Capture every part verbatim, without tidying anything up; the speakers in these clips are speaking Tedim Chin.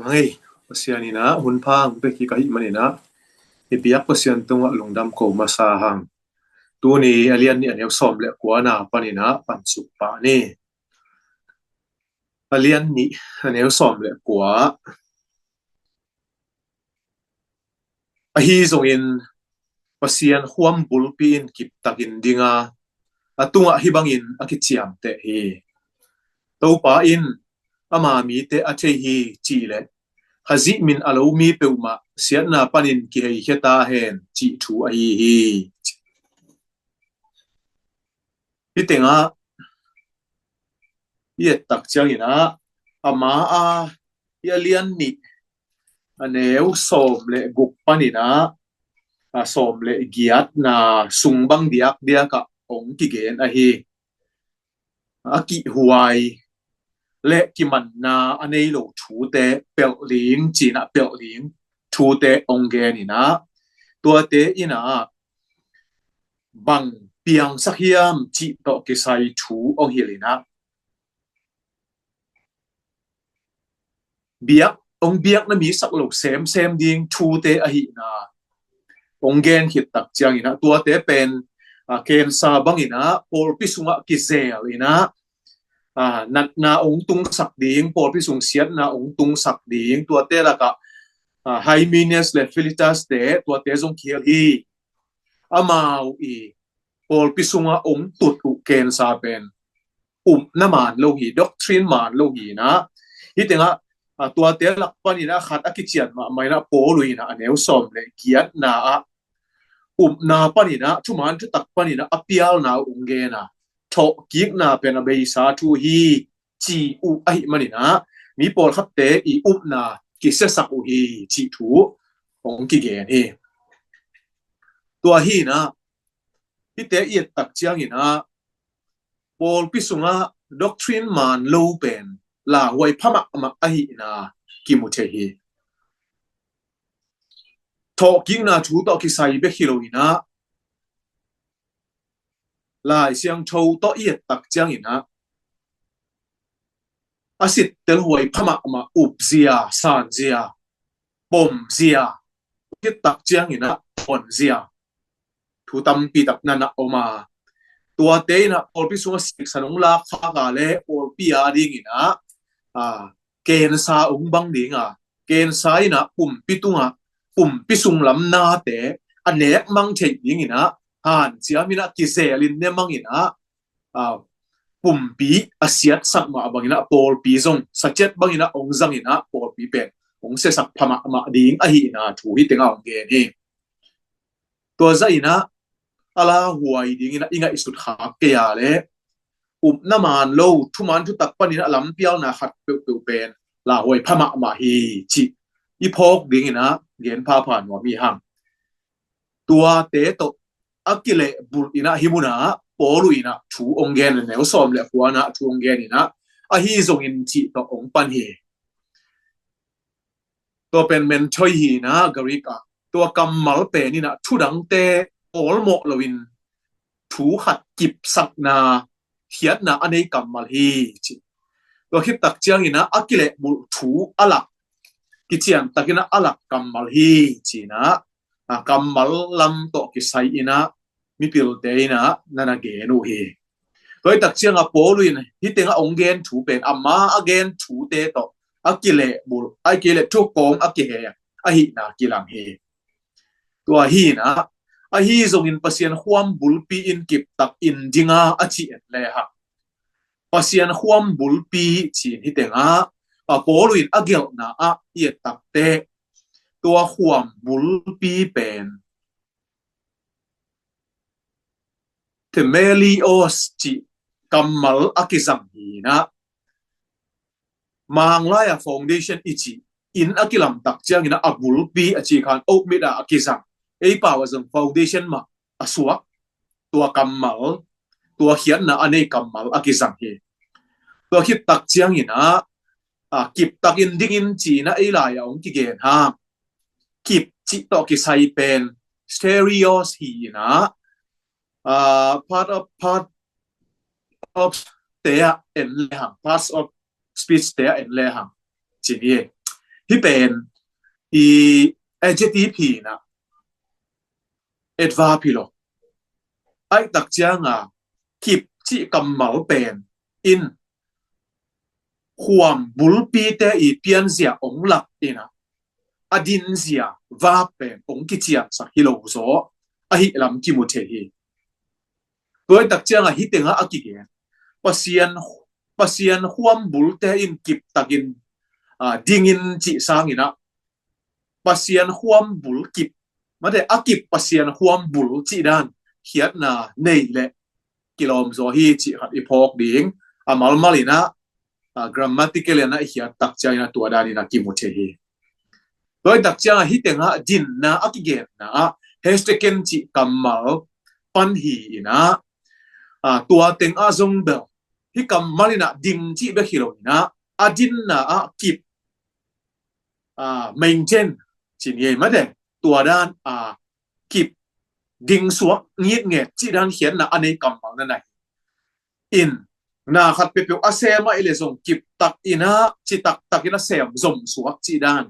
Hei, Pasian in ah hun pha hong pia kik ahih manin ah i biak Pasian tungah lungdam ko masa hang. Tuni a lian nih a neu sawm le kuana panin ah pansuk pah ni. A lian nih a neu sawm le kua. Ahi zongin Pasian khuam bulpi in kiptakin dinga a tungah hih bangin a kiciamteh hi. Topa in ama mite a thei hi cih leh Khazih min a lo mi peuhmah siatna panin kiheikhia ta hen cih thu ahi hi. Hih tengah i et tak ciangin ah ama a i a lian nih a neu sawm le guk panin ah a sawm le giatna sung bang diakdiak ah hong kigen ahi. A kihhuai le kimanna a nei lo thute pelh ding, cih in ah pelh ding thute hong gen in ah, tuate in ah bang piangsak hiam cih tawh kisai thu hong hilh in ah, biak, hong biak na mi sak lo semsem ding thute ahihna hong gen khit tak ciangin ah, tuate pen, a, cancer bangin ah pawlpi sungah kizel in ah, a, natna hong tungsak ding, pawlpi sung siatna hong tungsak ding, tuate lakah, a, Hymenaeus le Philetus te, tuate zong kihel hi. Amau i pawlpi sungah hong tut uh cancer pen upna man lo hi, doctrine man lo hi in ah. Hih tengah, a, tuate lak panin ah khat a kician mahmah in ah Paul in ah a neu sawm le giatna ah upna panin ah, thuman thutak panin ah a pialna uh hong gen a, thawhkikna pen a beisa thu hi ci uh ahih manin ah, mi pawlkhatte i upna kisiasak uh hi cih thu hong kigen hi. Tua hi in ah, hihte i et tak ciangin ah pawlpi sungah doctrine man lo pen lauhuai pha mahmah ahihna kimu thei hi. Thawhkikna thu tawh kisai bek hi lo in ah, Lai Siangtho tawh i et tak ciangin ah a sittel huai pha mahmah upzia, sanzia, pomzia, khit tak ciangin ah tonzia, thu tampi tak na na om a, tuate in ah pawlpi sungah siksan hong lak khak a le pawlpi a dingin ah, a, cancer hong bang ding a, cancer in ah pumpi tungah, pumpi sung lam nate a nek mang theih dingin ah hanciam in ah kizel in ne mang in ah, a, pumpi a siatsak mah bangin ah pawlpi zong sacet bangin ah hong zang in ah pawlpi pen hong siasak pha mahmah ding ahihna thu hih tengah hong gen hi. Tua zah in ah a lauhuai dingin ah i ngaihsut khak kei a le upna man lo, thuman thutak panin ah lampialna khat peuhpeuh pen lauhuai pha mahmah hi cih i phawk dingin ah gen phapha nuam hi hang. Tuate tawh a kilehbulh in ah hih munah Paul in ah thu hong gen, a neu sawm le kuana thu hong gen in ah, ahi zongin cih tawh hong pan hi. Tua pen me noutoi hi in ah Greek ah, tua kammal pen in ah thudangte awlmawh loin thu khat kipsakna, khiatna a nei kammal hi ci. Tua khit tak ciangin ah a kilehbulh thu a lak, kician takin ah a lak kammal hi ci in ah, a, kammal lam tawh kisai in ah mipilte in ah na na gen uh hi. Tua hi tak ciangah Paul in hih tengah hong gen thu pen ama a gen thute tawh a kilehbulh, a kileh thukawng a kiheng ahihna kilang hi. Tua hi in ah, ahi zongin Pasian khuam bulpi in kiptak in dinga a ci en le hang, Pasian khuam bulpi ci in hih tengah a Paul in a gelhna ah i et tak teh, tua khuam bulpi pen themelios cih kammal a kizang hi in ah, Manglai a foundation i cih inn a kilamtak ciangin ah a bulpi a cih khan oak mit a a kizang, ei pau a zong foundation mah a suak, tua kammal, tua khiatna a nei kammal a kizang hi. Tua khit tak ciangin ah, a, kiptakin dingin ci in ah ei lai a hong kigen hang. Kip cih tawh kisai pen stereos hi in ah, a, part of, part of te ah en le hang, parts of speech te ah en le hang ci ni. Hih pen i adjective hi-in ah, adverb hi lo. Ahih tak ciangin ah kip cih kammal pen in khuam bulpite i pianzia hong lak in ah, a dinzia verb pen hong kiciansak hi lo zaw ahih lam kimu thei hi. Tua ahih tak ciangin ah hih tengah a kigen Pasian, Pasian khuam bulte in kip takin, ah, ding in cih sangin ah Pasian khuam bul kip, mate, a kip Pasian khuam bul cih dan khiatna nei leh kilawm zaw hi cih khat i phawk ding. A malmal in ah, ah, grammatical in ah i khiat tak ciangin ah tua dan in ah kimu thei hi. Tua ahih tak ciangin ah hih tengah dinna a kigenna ah hesteke'n cih kammal pan hi-in ah, ah, tua tengah zong bel hih kammal in ah ding cih bek hi lo in ah, a dinna ah kip, ah, maintain ci ni ei, mate, tua dan, ah, kip, ding suak ngitnget cih dan khiatna a nei kammal na hi. In, na khat peuhpeuh a sem ahih leh zong kip tak in ah, ci taktak in ah sem, zom suak cih dan.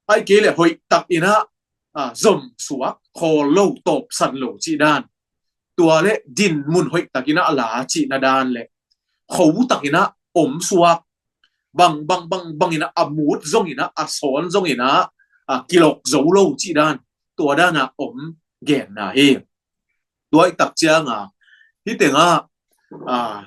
Ahih kei leh hoih tak in ah, ah, zom suak, khawl lo, tawpsan lo cih dan. Tua leh dinmun hoih tak in ah la cihna dan leh kho tak in ah om suak, bang bang bang bang in ah a mut zong in ah, a sawn zong in ah, ah, kilok zo lo cih dan, tua dan ah om genna hi. Tua ahih tak ciangin ah hih tengah, ah,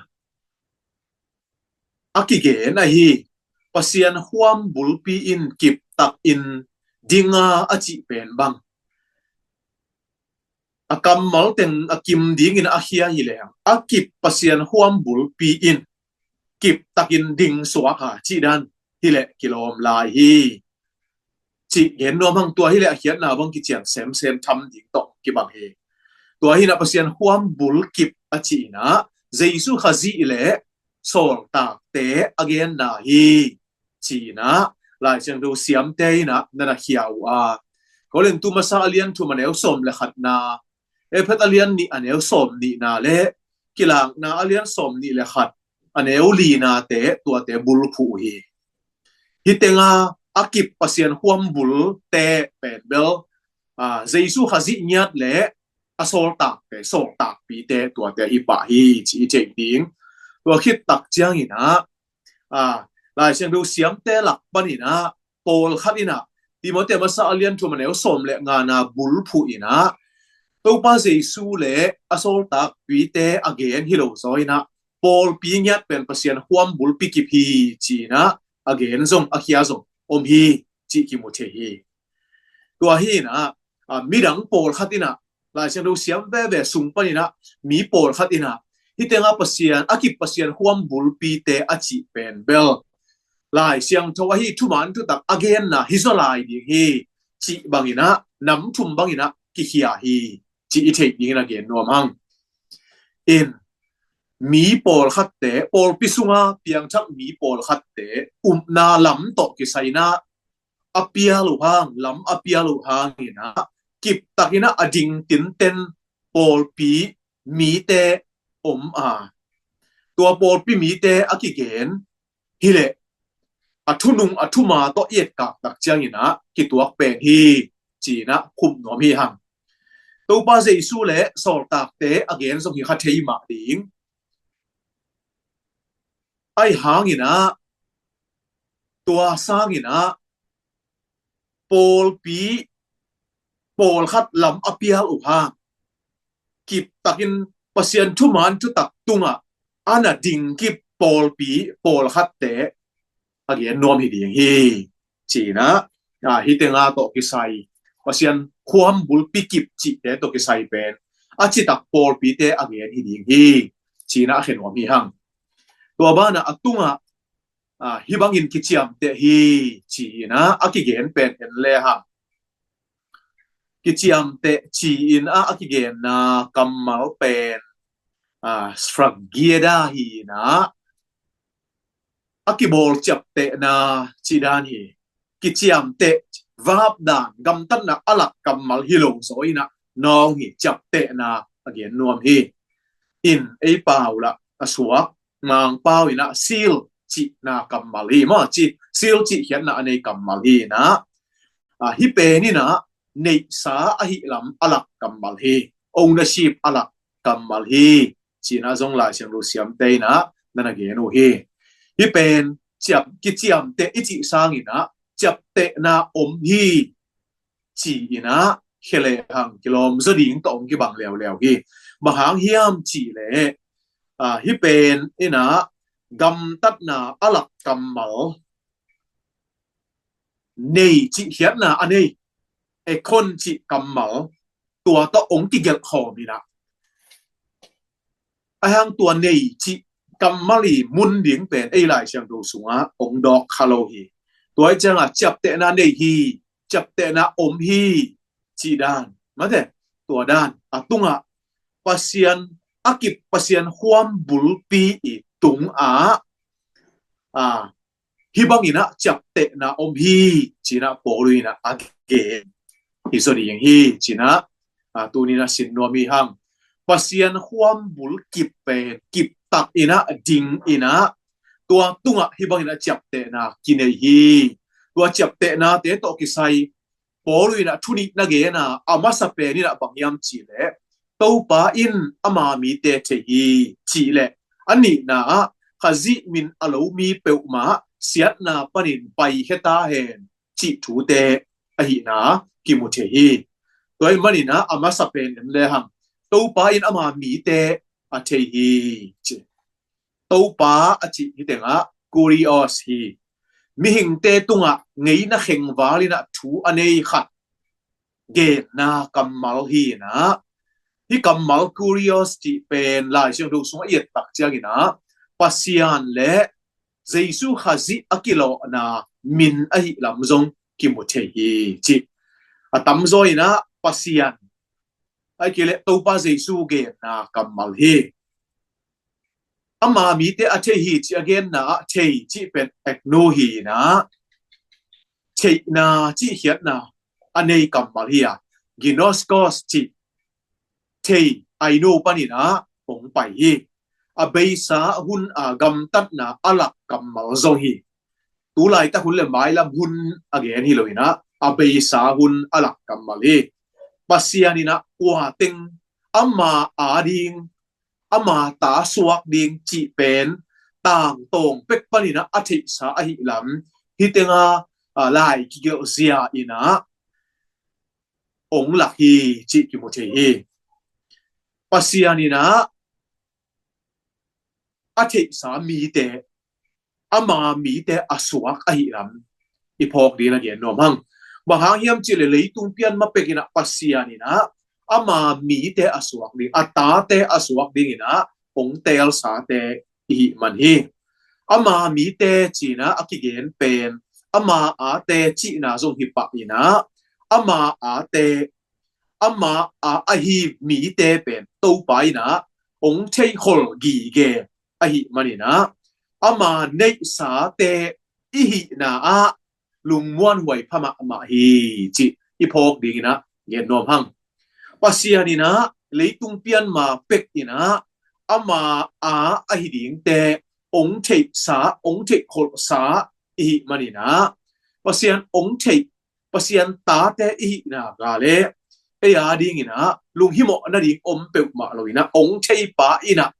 a kigen ahi Pasian khuam bulpi in kip takin ding a, a cih pen bang, a kammal teng a kim dingin a khia hi leng, a kip Pasian khuam bulpi in kip takin ding suak a cih dan hi leh kilawm lai hi cih gen nuam hang. Tua hi leh a khiatna bang kician semsem tham ding tawh kibang hi. Tua hi-in ah Pasian khuam bul kip a cih in ah Jesu Khazih leh sawltakte a genna hi ci-in ah Lai Siangtho siamte in ah na na khia uh a, Korintu masa a lian thum a neu sawm le khatna, Efesa a lian nih a neu sawm nihna leh Kilakna a lian sawm nih le khat a neu linate, tuate bulphuh uh hi. Hih tengah a kip Pasian khuam bulte pen bel, ah, Jesu Khazih ngiat leh a sawltakte, sawltakpite, tuate hi pah hi ci i theih ding. Tua khit tak ciangin ah, ah, Lai Siangtho siamte lak panin ah pawlkhat in ah, Timoti masa a lian thum a neu sawm le ngana bulphuh in ah, Topa Jesu leh a sawltakpite a gen hi lo zaw in ah, pawlpi ngiat pen Pasian khuam bulpi kip hi ci-in ah a gen zong, a khia zong om hi cih kimu thei hi. Tua hi-in ah, ah, midang pawlkhat in ah, Lai Siangtho siam veve sung panin ah mi pawlkhat in ah hih tengah Pasian, a kip Pasian khuam bulpite a cih pen bel Lai Siangtho ahi, thuman thutak a genna hi zaw lai ding hi cih bangin ah, nam thum bangin ah kikhia hi cih i theih dingin a gen nuam hang. In, mi pawlkhatte, pawlpi sunga piangthak mi pawlkhatte upna lam tawh kisai in ah, a pial uh hang, lam a pial uh hangin ah, kip takin ah a ding tinten pawlpi mite om a, tua pawlpi mite a kigen hi leh a thunung a thuma tawh i etkak tak ciangin ah kituak pen hi ci-in ah khum nuam hi hang. Topa Jesu leh sawltakte a gen zong hi kha thei mah ding. Ahi hangin ah, tua sangin ah, pawlpi, pawlkhat lam a pial uh hang, kip takin Pasian thuman thutak tungah a na ding kip pawlpi, pawlkhatte a gen nuam hi ding hi ci-in ah, ah, hih tengah tawh kisai, Pasian khuam bulpi kip cihte tawh kisai pen a citak pawlpite a gen hi ding hi ci-in ah a khen nuam hi hang. Tua banah a tungah, ah, hih bangin kiciamteh hi ci-in ah a kigen pen en le hang. Kiciamteh ci-in ah a kigenna kammal pen, ah, srageda hi-in ah, a kibawl ciaptehna cih dan hi. Kiciamteh, verb dan, gamtatna a lak kammal hi lo zaw in ah nawng hi, ciaptehna a gen nuam hi. In, ei pau lah a suak Mangpau in ah seal cihna kammal hi maw, ci, seal cih khiatna a nei kammal hi inah, a, hih pen inah neihsa ahih lam a lak kammal hi, ownership a lak kammal hi, cinah zong Lai Siangtho siamte inah na na gen uh hi. Hih pen ciam, kiciamteh i cih sanginah ciaptehna om hi, ci inah khia lehang kilawm zaw ding tawh hong kibang leuleu hi. Bang hang hiam cih leh, a, hih pen inah gamtatna a lak kammal, nei cih khiatna a nei, ekon cih kammal, tua tawh hong kigelh khawm inah, a hang tua nei cih kammal i mun ding pen ei Lai Siangtho sungah hong dawk kha lo hi. Tua hi ciangah ciaptehna nei hi, ciaptehna om hi, cih dan, mate, tua dan a tungah Pasian a kip, Pasian khuam bulpi i tungah, a, hih banginah ciaptehna om hi, cinah Paul inah a gen hi zaw ding hi, cinah, a, tuninah sin nuam hi hang. Pasian khuam bul kip pen kiptak inah ding inah, tua tungah hih banginah ciaptehna kinei hi. Tua ciaptehnate tawh kisai Paul inah thu nih na gen a, a masa pen inah bang hiam cih leh, Topa in ama mite thei hi, cih leh, a nihna ah Khazih min a lo mi peuhmah siatna panin paikhia ta hen, cih thute ahihna kimu thei hi. Tua ahih maninah a masa pen en lehang, Topa in ama mite a thei hi, ci. Topa a cih hih tengah kurios hi. Mihingte tungah ngeina khengval inah thu a nei khat genna kammal hi inah, hih kammal kurios cih pen Lai Siangtho sungah i et tak cianginah Pasian le Jesu Khazih a kilawhna min ahih lam zong kimu thei hi, ci. A tamzaw inah Pasian, ahih kei leh Topa Jesu genna kammal hi. Ama mite a thei hi cih a genna ah thei cih pen ekno hi inah, theihna cih khiatna a nei kammal hi a, ginoskos cih thei, aino paninah hong pai hi. A beisa hun a gamtatna a lak kammal zong hi. Tu laitak hun le mailam hun a gen hi lo inah, a beisa hun a lak kammal hi. Pasian inah kua teng ama a ding, ama ta suak ding cih pen tangtawng pek paninah a theihsa ahih lam, hih tenga, a, lai kigelh zia inah hong lak hi, cih kimu thei hi. Pasian inah a theihsa mite, ama mite a suak ahih lam i phawk ding a gen nuam hang. Bang hang hiam cih leh leitung pian ma pek inah Pasian inah ama mite a suak ding, a tate a suak ding inah hong teelsate i hih man hi. Ama mite cinah a kigen pen ama ate cihna zong hi pah inah, ama ate, ama a ahi mite pen Topa inah hong theikhol gige ahih maninah, ama neihsate i hihna ah lungmuanhuai pha mahmah hi, cih i phawk dinginah gen nuam hang. Pasian inah leitung pian ma pek inah ama a ahi dingte hong theihsa, hong theihkholhsa i hih maninah, Pasian hong theih, Pasian tate i hihna ga le ei a dinginah lunghimawh nading om peuhmah lo inah hong theipa inah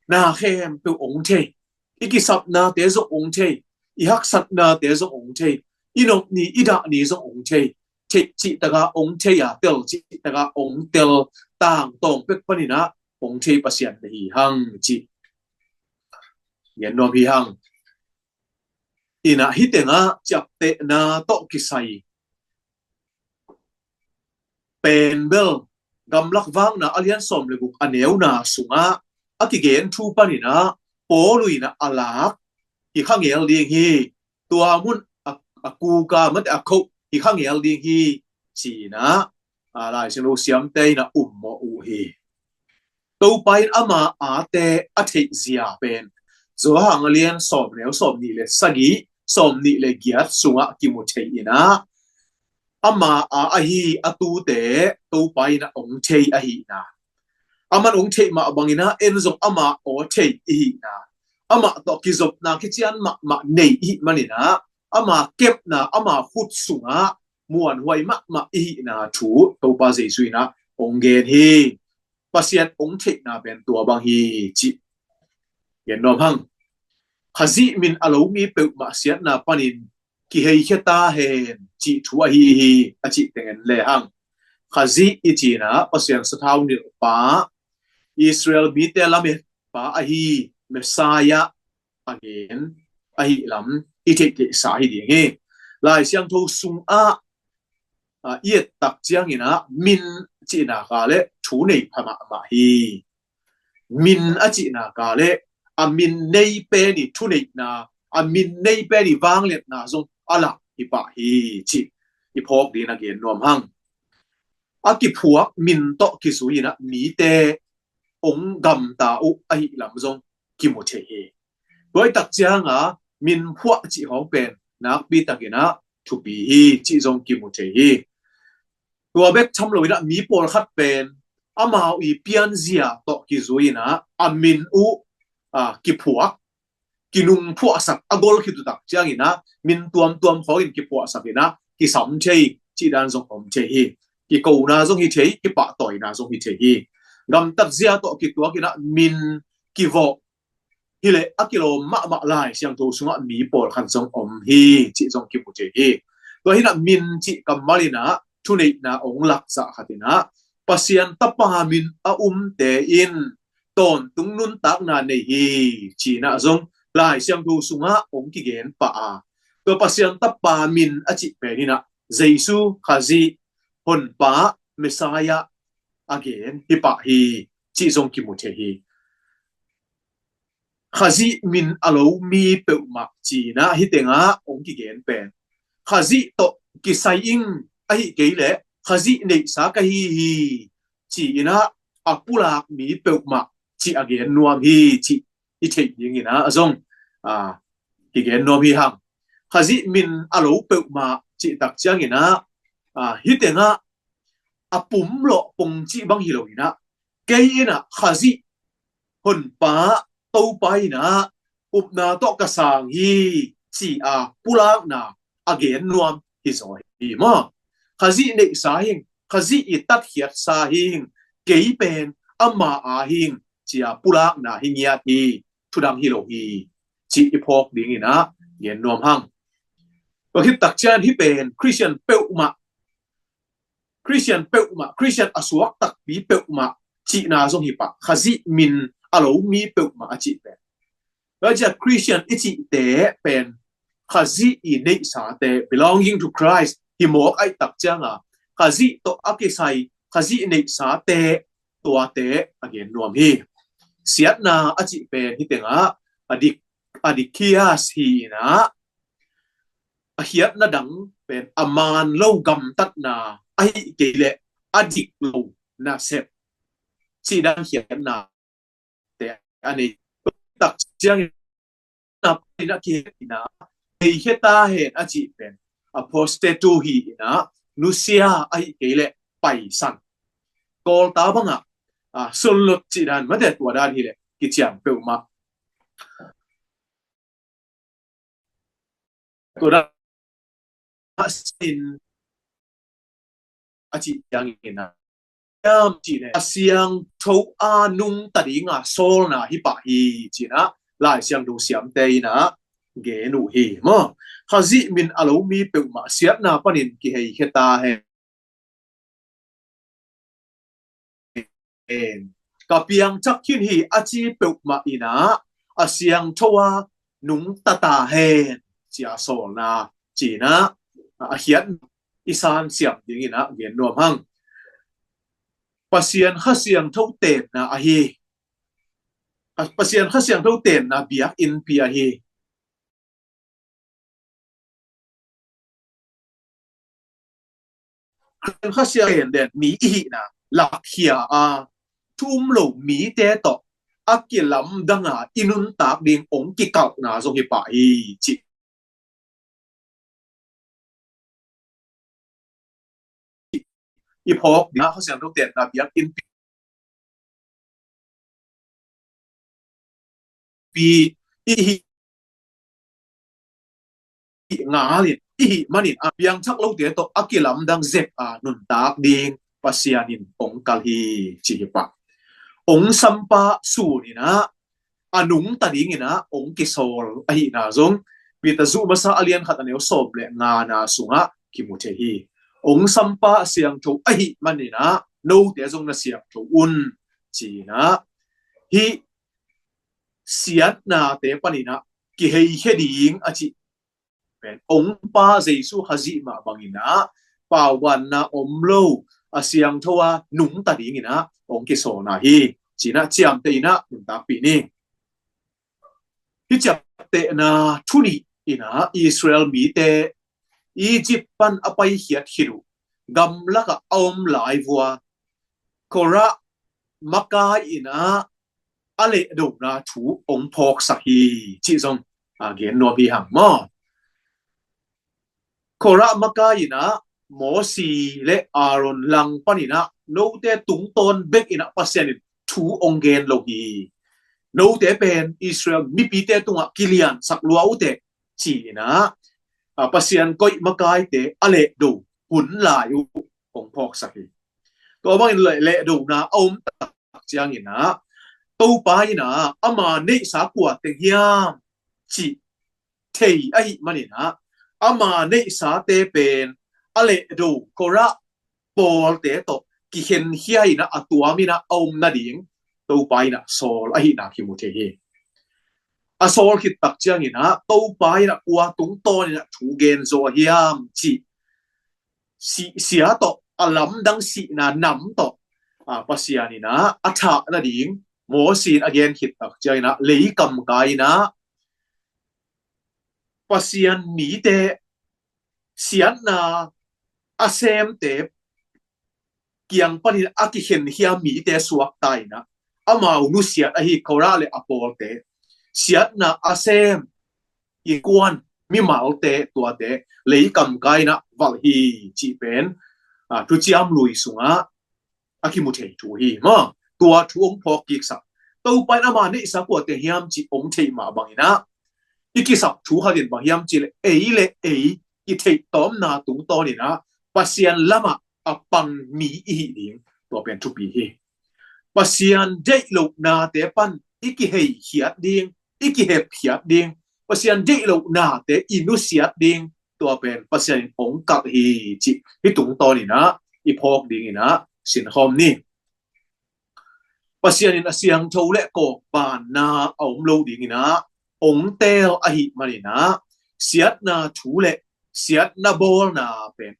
na khempeuh hong thei. I kisapnate zong hong thei, i haksatnate zong hong thei, i nop ni i dah ni zong hong thei. Theih cihtakah hong thei a, tel cihtakah hong tel, tangtawng pek paninah hong thei Pasian na hi hang, cih gen nuam hi hang. Inah hih tengah ciaptehna tawh kisai pen bel Gamlak Vakna a lian sawm le guk a neuna sungah a kigen thu paninah Paul inah a lak hi kha ngel ding hi. Tua mun a, a kuka mate a khoh hi kha ngel ding hi, cinah, a, Lai Siangtho siamte inah ummawh uh hi. Topa in ama ate a theihzia pen Johan a lian sawm neu sawm nih le sagih, sawm nih le giat sungah kimu thei inah, ama a ahi a tute Topa inah hong thei ahihna, aman hong theih mah banginah en zong ama aw thei i hihna, amah tawh kizopna kician mahmah nei i hih manin ah, ama kepna, ama khut sungah muanhuai mahmah i hihna thu Topa Jesu in ah hong gen hi. Pasian hong theihna pen tua bang hi cih gen nuam hang. Khazih min a lo mi peuhmah siatna panin kiheikhia ta hen cih thu ahi hi, a cih teng en le hang. Khazih i cih in ah Pasian sathau nilhpa, Israel mite lametpa ahi Messiah a gen ahi lam i theihtheihsa hi ding hi. Lai Siangtho sungah, a, i et tak ciangin ah min cihna ka le thu nei pha mahmah hi. Min a cihna ka le a min nei pen i thuneihna, a min nei pen i vangliatna zong a lak hi pah hi cih i phawk dingin a gen nuam hang. A kiphuak min tawh kizui in ah mite hong gamta uh ahi lam zong kimu thei hi. Tua i tak cianga min phuah cih hong pen nakpi takin ah thupi hi cih zong kimu thei hi. Tua bek tham lo in ah mi pawlkhat pen amau i pianzia tawh kizui in ah a min uh, a, kiphuak, kinung phuahsak, a gol khit uh tak ciangin ah min tuamtuam khawngin kiphuahsak in ah kisam thei cih dan zong om thei hi. Kikona zong hi thei, kipahtawina zong hi thei hi. Gamtatzia tawh kituak in ah min kivawh hi leh a kilawm mahmah Lai Siangtho sungah mi pawlkhat zong om hi cih zong kimu thei hi. Tua hi in ah min cih kammal in ah thuneihna hong lakzah khat in ah Pasian Tapa min a umte in tawntung nuntakna nei hi ci-in ah zong Lai Siangtho sungah hong kigen pah a, tua Pasian Tapa min a cih pen in ah Jesu Khazih, Honpa, Messiah a gen hi pah hi cih zong kimu thei hi. Khazih min a lo mi peuhmah ci-in ah hih tengah hong kigen pen Khazih tawh kisai ing, ahih kei leh Khazih neihsa ka hi hi ci-in ah a pulak mi peuhmah cih a gen nuam hi cih i theih dingin ah zong, a, kigen nuam hi hang. Khazih min a lo peuhmah cih tak ciangin ah, a, hih tengah a pum lawh pong cih bang hi lo in ah, kei in ah Khazih, Honpa, Topa in ah upna tawh ka sang hi ci-a pulakna a gen nuam hi zaw hi maw. Khazih neihsa hi ing, Khazih i tatkhiatsa hi ing, kei pen ama a hi ing ci-a pulakna hi ngiat hi, thudang hi lo hi cih i phawk dingin ah gen nuam hang. Tua khit tak ciang hih pen Khristian peuhmah, Khristian peuhmah, Khristian a suak takpi peuhmah cihna zong hi pah, Khazih min a lo mi peuhmah a cih pen. Tua ciang Khristian i cihte pen Khazih i neihsate, belonging to Christ, hi mawk ahih tak cianga Khazih tawh a kisai, Khazih neihsate, tuate a gen nuam hi. Siatna a cih pen hih tengah a dik, a dikhias hi in ah, a khiatna dang pen a man lo gamtatna, ahih kei leh a dik lo nasep cih dan khiatna te a nei. Tak ciangin ah, ina kihet in ah, hei kheta hen a cih pen apostate hi in ah, nusia, ahih kei leh paisan. Kawlta bangah, a, sunlut cih dan mate, tua dan hi leh kician peuhmah. Tua dan sin a cih ciangin ah, hiam cih leh a siangtho a nungta dinga sawlna hi pah hi ci-in ah Lai Siangtho siamte in ah gen uh hi maw. Khazih min a lo mi peuhmah siatna panin kiheikhia ta hen. Ka piangthak khin hi a ci peuhmah in ah a siangtho a nungta ta hen ci-a sawlna ci-in ah a khiat i san siam dingin ah gen nuam hang. Pasian Kha Siangtho tenna ahi. Pasian Kha Siangtho tenna biakinnpi ahi. Kha Siangtho den mi i hihna lakkhia a, thu um lo mite tawh a kilamdanga i nuntak ding hong kikalhna zong hi pah hi cih i phawk ding a, Kha Siangtho tenna biakinnpi, pi, ihih ngalin, ihih manin a piangthak lote tawh a kilamdang zep a nuntak ding Pasian in hong kal hi ci hi pah. Hong sampa sun in ah a nungta dingin ah hong kisawl ahihna zong Peter zuh masa a lian khat a neu sawm le ngana sungah kimu thei hi. Hong sampa a siangtho ahih manin ah note zong na siangtho un ci-in ah hih siatnate panin ah kiheikhia ding a cih pen hong Pa Jesu Khazih mah bangin ah paubanna om lo a siangtho a nungta dingin ah hong kisawlna hi ci-in ah ciamteh in ah nuntakpih ni. Hih ciaptehna thu nih in ah Israel mite Egypt pan a paikhiat khit uh gamlakah a om lai vua Korah makai in ah a lehdona thu hong phawksak hi cih zong a gen nuam hi hang maw. Korah makai in ah Mosi le Aaron lang panin ah note tungtawn bek in ah Pasian in thu hong gen lo hi. Note pen Israel mipite tungah kiliansak lua uh teh ci-in ah Pasian koih makaite a lehdo hun lai uh hong phawksak hi. Tua bangin lehdona a om tak ciangin ah Topa in ah ama neihsa kua teng hiam cih thei ahih manin ah ama neihsate pen a lehdo Korah pawlte tawh kikhenkhia in ah a tuam in ah a om nading Topa in ah sawl ahihna kimu thei hi. A sawl khit tak ciangin ah Topa in ah kua tungtawn in ah thu gen zaw hiam cih si, sia tawh a lamdang sihna nam tawh Pasian in ah a thah nading Mosi in a gen khit tak ciangin ah leikam kai in ah Pasian mite siatna a semte kiang panin a kikhenkhia mite suakta in ah amau nusiat ahi Korah le a pawlte siatna a sem i kuan mimalte tuate leikam kai in ah valh hi cih pen thuciam lui sungah a kimu thei thu hi maw. Tua thu hong phawk kiksak Topa in ama neihsa kua teng hiam cih hong theih mah bangin ah i kisap thu khat in bang hiam cih leh ei le ei i theih tawmna tungtawn in ah Pasian lamah a pang mi i hih ding tua pen thupi hi. Pasian deih lohnate pan i kiheikhiat ding, i kihepkhiat ding, Pasian deih lohnate i nusiat ding tua pen Pasian in hong kalh hi cih hih tungtawn in ah i phawk ding in ah sinkhawm ni. Pasian in a siangtho le kawkbanna a om lo ding in ah hong teel ahih manin ah siatna thu le siatna bawlna pen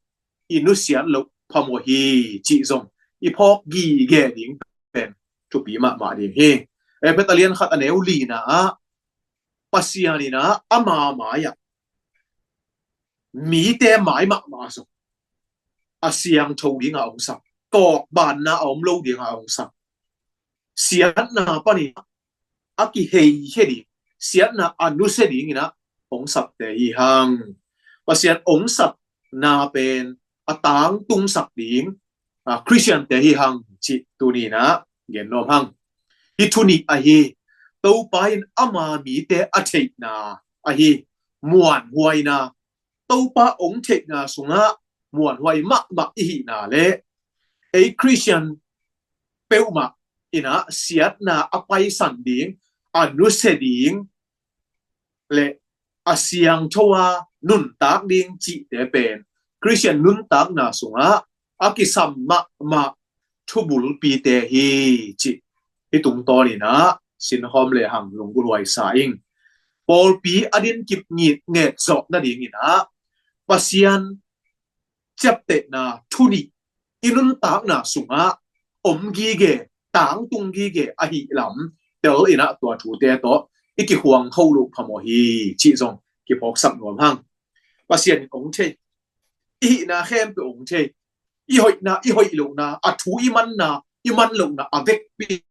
i nusiat loh phamawh hi cih zong i phawk gige ding pen thupi mahmah ding hi. Efesa a lian khat a neu lina ah Pasian in ah ama mai-ah mite mai mahmah zong a siangtho dingah hong sak, kawkbanna a om lo dingah hong sak, siatna panin a kiheikhia ding, siatna a nusia dingin ah hong sapte hi hang. Pasian hong sapna pen a tangtungsak ding Khristiante hi hang cih tuni in ah gen nuam hang. Hih thu nih ahi, Topa in ama mite a theihna ahi, muanhuaina, Topa hong theihna sungah muanhuai mahmah i hihna le ei Khristian peuhmah in ah siatna a paisan ding, a nusia ding le a siangtho a nuntak ding cihte pen Khristian nuntakna sungah a kisam mahmah thubulpite hi cih hih tungtawn in ah sinkhawm le hang lunggulhhuai sa ing. Pawlpi a din kip nget zawh nading in ah Pasian ciaptehna thu nih i nuntakna sungah om gige, tangtung gige ahi lam tel in ah tua thute tawh i kikhuang kho loh phamawh hi cih zong kiphawksak nuam hang. Pasian in hong thei, i hihna khempeuh hong thei, i hoihna, i hoih lohna, a thu i manna, i man lohna a vekpi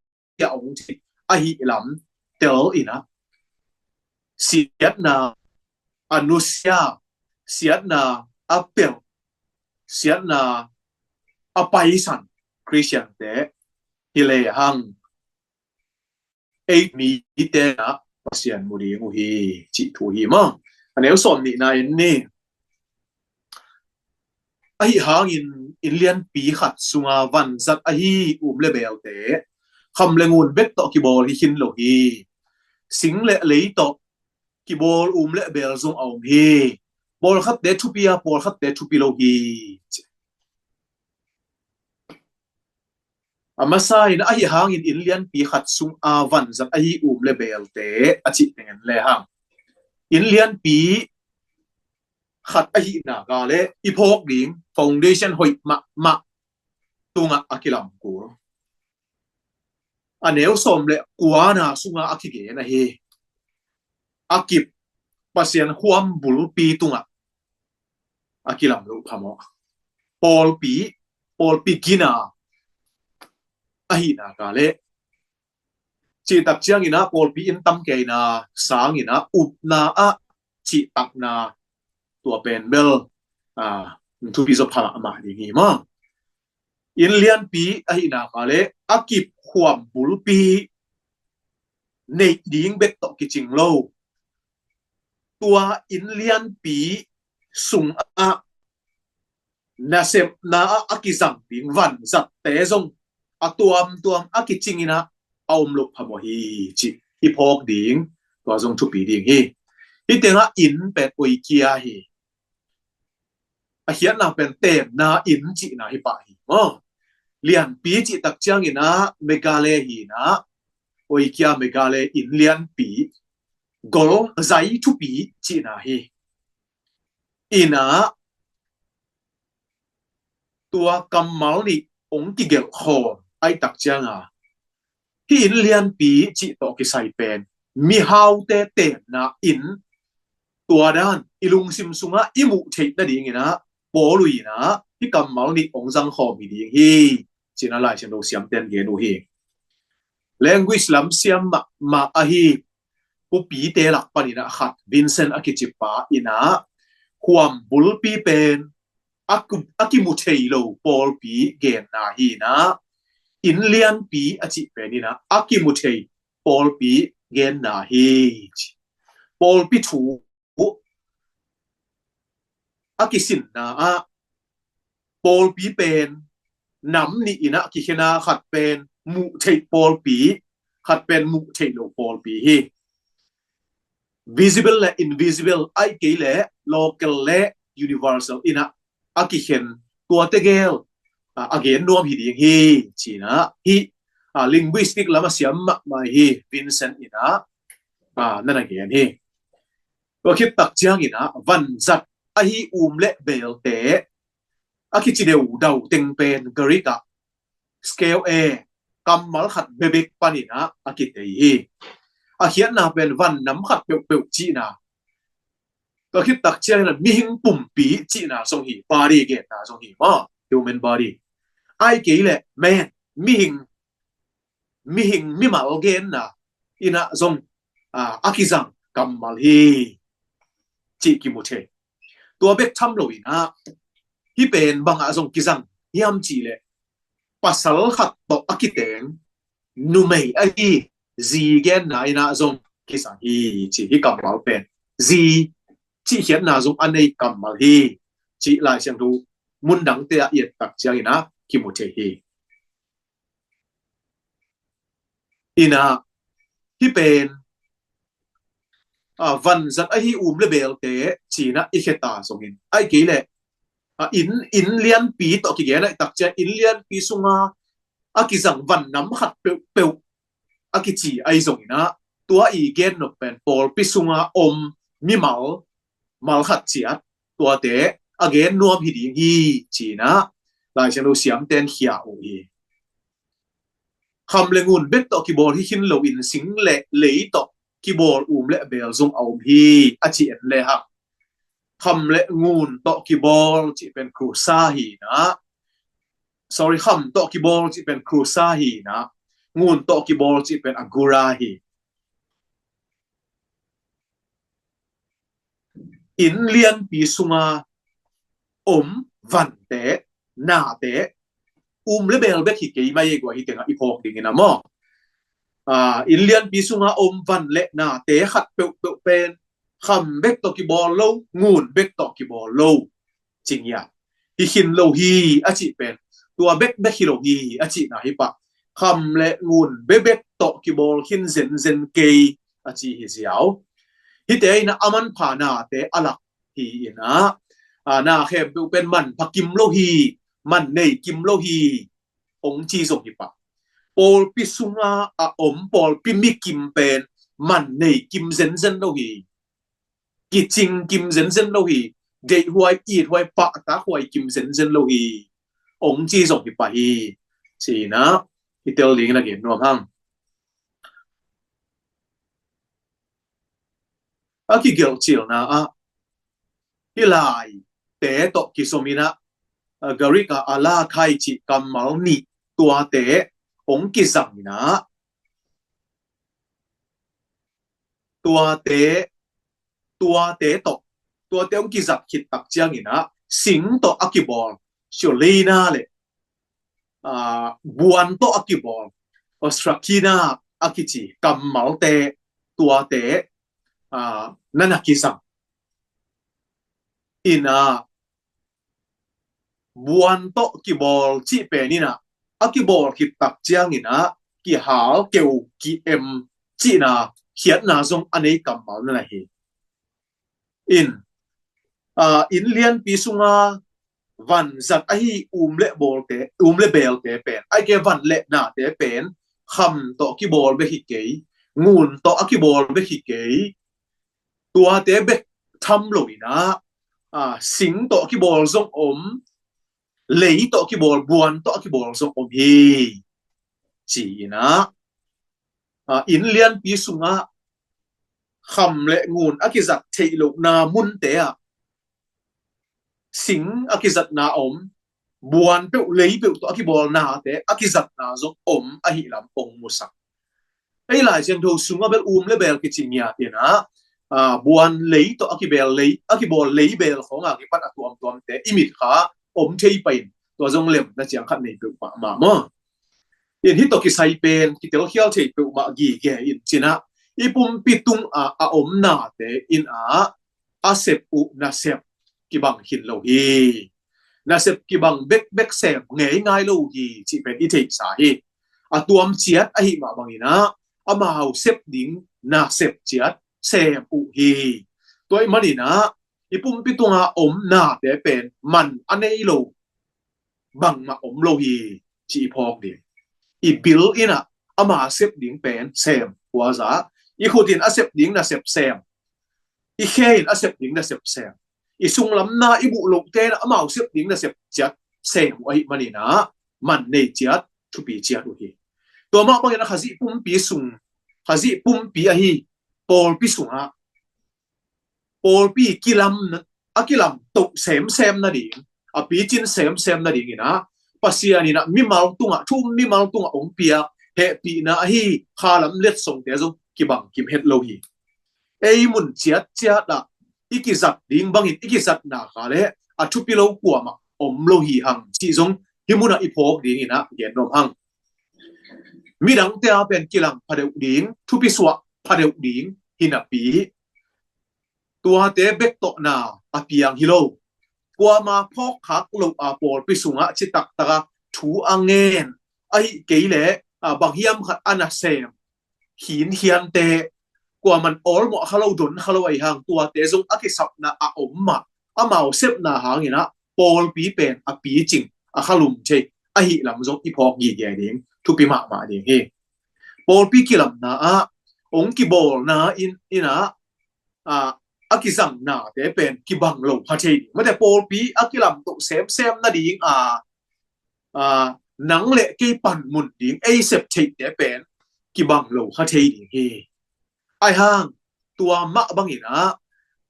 a hong thei ahi lam tel in ah siatna a nusia, siatna a pelh, siatna a paisan Khristiante hi le hang. Ei mite in ah Pasian mu ding uh hi, cih thu hi maw. A neu sawm nihna en ni. Ahi hangin inn lianpi khat sunga vanzat ahi um le belte kham le ngun bek tawh kibawl hi khin lo hi. Sing le lei tawh kibawl um le bel zong a om hi. Pawlkhatte thupi a, pawlkhatte thupi lo hi. A masa in ahi hangin inn lianpi khat sunga vanzat ahi um le belte a cih tengen le hang, inn lianpi khat ahihna ka le i phawk ding foundation hoih mahmah tungah a kilamkul. A neu sawm le kuana sunga a kigen ahi. A kip Pasian huam bulpi tungah a kilam lo phamawh. Pawlpi, pawlpi gina ahihna ka le cihtak ciangin ah pawlpi inn tam keina sangin ah upna ah cihtakna tua pen bel, ah, thupi zaw phamawh ding hi maw. Inn lianpi ahihna ka le a kip huam bulpi neih ding bek tawh kicing lo. Tua inn lianpi sungah nasepna ah a kizang ding vanzatte zong a tuamtuam a kicingin ah a om lo phamawh hi, cih i phawk ding tua zong thupi ding hi. Hih tengah inn pen oikia hi. A khiatna pen temna inn cihna hi pah hi maw. Lianpi cihtak ciangin ah megale hi na, oikia megale inn lianpi gol zai thupi cihna hi. Ina tua kammal nih ong kigelh khawm ahihtak cianga hih inn lianpi cih tawh kisai pen mihaute tenna inn, tua dan i lungsim sungah i muh theih nadingin ah Paul in ah hih kammal nih ong zang khawm hi ding hi, cih in ah Lai Siangtho siamten gen uh hi. Language lam siam mahmah ahi Pu Pite lak panin ah khat Vincent a kici pa in ah huam bulpi pen a ku-, a kimu thei lo pawlpi genna hi na, inn lianpi a cih pen in ah a kimu thei pawlpi genna hi. Pawlpi thu a kisinna ah pawlpi pen nam nih in ah kikhen a, khat pen muh theih pawlpi, khat pen muh theih lo pawlpi hi. Visible le invisible, ahih kei le local le universal in ah a kikhen tuate gel, a, a gen nuam hi ding hi, ci in ah hih, a, linguistic lam a siam mahmah hi Vincent in ah, a, na na gen hi. Tua khit tak ciangin ah vanzat ahi um le belte a kici deuh dau teng pen Greek ah skeu'e, kammal khat bebek panin ah a kitei hi. A khiatna pen van nam khat peuhpeuh cihna. Tua khit tak ciangin ah mihing pumpi cihna zong hi, body genna zong hi maw, human body. Ahih kei le man, mihing, mihing mimal genna in ah zong, a, a kizang kammal hi, cih kimu thei. Tua bek tham lo in ah hih pen bangah zong kizang hiam cih leh pasal khat tawh a kiteng numei ahi zi genna in ah zong kizang hi, ci hi. Kammal pen zi cih khiatna zong a nei kammal hi, cih Lai Siangtho mun dangte ah i et tak ciangin ah kimu thei hi. In ah hih pen, a, vanzat ahi um le belte ci in ah i kheta zongin, ahih kei le, a, inn, inn lianpi tawh kigen ahih tak ciang inn lianpi sunga a kizang van nam khat peuhpeuh a kici ahi zongin ah tua i gen nop pen pawlpi sunga om mimal mal khat ciat tuate a gen nuam hi ding hi, ci in ah Lai Siangtho siamten khia uh hi. Kham le ngun bek tawh kibawl hi khin loin sing le lei tawh kibawl um le bel zong a om hi, a ci en le hang, kham le ngun tawh kibawl cih pen krusa hi na. Sorry, kham tawh kibawl cih pen krusa hi na. Ngun tawh kibawl cih pen agura hi. Inn lianpi sunga om vante, nate, um le bel bek hi kei mai e, gua hi tengah i phawk dingin a maw. Inn lianpi sunga om van le nate khat peuhpeuh pen kham bek tawh kibawl lo, ngun bek tawh kibawl lo, ci ngiat hi khin lo hi a cih pen tua bekbek hi lo hi a cihna hi pah. Kham le ngun bekbek tawh kibawl khin zenzen kei a ci hi ziau. Hihte in a manpha nate a lak hi in ah, na khempeuh pen manpha kim lo hi, man nei kim lo hi, ong ci zong hi pah. Pawlpi sunga a om pawlpi mi kim pen man nei kim zenzen lo hi, kicing kim zenzen lo hi, deihhuai ithuai pahtakhuai kim zenzen lo hi, ong ci zong hi pah hi. Ci in ah i tel ding in a gen nuam hang. A kigelhcilna ah hih laite tawh kizom in ah, Greek ah a la khai cih kammal nih tuate ong kizang in ah, tuate tuate tawh tuate ong kizat khit tak ciangin ah sing tawh a kibawl siolina le buan tawh a kibawl ostrakina a kici kammalte tuate na na kizang in ah, buan tawh kibawl cih pen in ah a kibawl khit tak ciangin ah kihal keu ki-em cihna khiatna zong a nei kammal na hi. In inn lianpi sunga vanzat ahi um le bawlte, um le beelte pen, aike van le nate pen kham tawh kibawl bek hi kei, ngun tawh a kibawl bek hi kei, tuate bek tham lo in ah sing tawh a kibawl zong om, lei tawh a kibawl, buan tawh a kibawl zong om hi. Ci in ah inn lianpi sungah kham le ngun a kizat theih lohna munte ah sing a kizatna om, buan peuh lei peuh tawh a kibawlnate a kizatna zong om ahi lam ong musak. Ei Lai Siangtho sungah bel um le beel kici ngiat in ah buan lei tawh a kibeel lei, a kibawl lei beel khawng a kipan a tuamtuamte i mit kha om thei pah in, tua zong lemna ciang khat nei peuhmah maw. In hih tawh kisai pen kitelkhial thei peuhmah gige in ci in ah i pumpi tungah a om nate in ah a sep uh nasep kibang khin lo hi. Nasep kibang bekbek sem ngeingai lo hi cih pen i theihsa hi. A tuam ciat ahi mah bangin ah amau sep ding nasep ciat sem uh hi. Tua ahih manin ah i pumpi tunga om nate pen man a nei lo bangmah om lo hi ci i phawk ding. I bil in ah ama sep ding pen sem, kua za, i khut in a sep ding nasep sem, i khe in a sep ding nasep sem, i sunglamna i buh lohte in ah amau sep ding nasep ciat sem uh ahih manin ah man nei ciat, thupi ciat uh hi. Tua mah bangin ah Khazih pumpi sung, Khazih pumpi ahi pawlpi sungah pawlpi kilam, a kilamto semsem nading, a picin semsem nading in ah Pasian in ah mimal tungah, thu um mimal tungah ong piak hehpihna ahi khalam letsongte zong kibang kim het lo hi. Ei mun ciatciat ah i kizat ding bangin i kizatna kha le a thupi lo kuamah om lo hi hang cih zong hih munah i phawk ding in ah gen nuam hang. Midangte a pen kilang phadeuh ding, thupi suah phadeuh ding hi napi, tuate bek tawh na a piang hi lo. Kuama phawkkhak lo a pawlpi sungah citaktak a thu a ngen, ahih kei leh bang hiam khat a nasem khinkhiante, kuaman awlmawh kha lo, don kha lo ahi hang, tuate zong a kisapna a om mah, amau sepna hangin ah pawlpi pen a picing, a khalum thei ahih lam zong i phawk gige ding, thupi mahmah ding hi. Pawlpi kilamna ah ong kibawlna in, in ah a kizangnate pen kibang lo kha thei ding. Mate pawlpi a kilamto semsem nading a, nang le kei panmun ding ei sep theihte pen kibang lo kha thei ding hi. Ahi hang tua mah bangin ah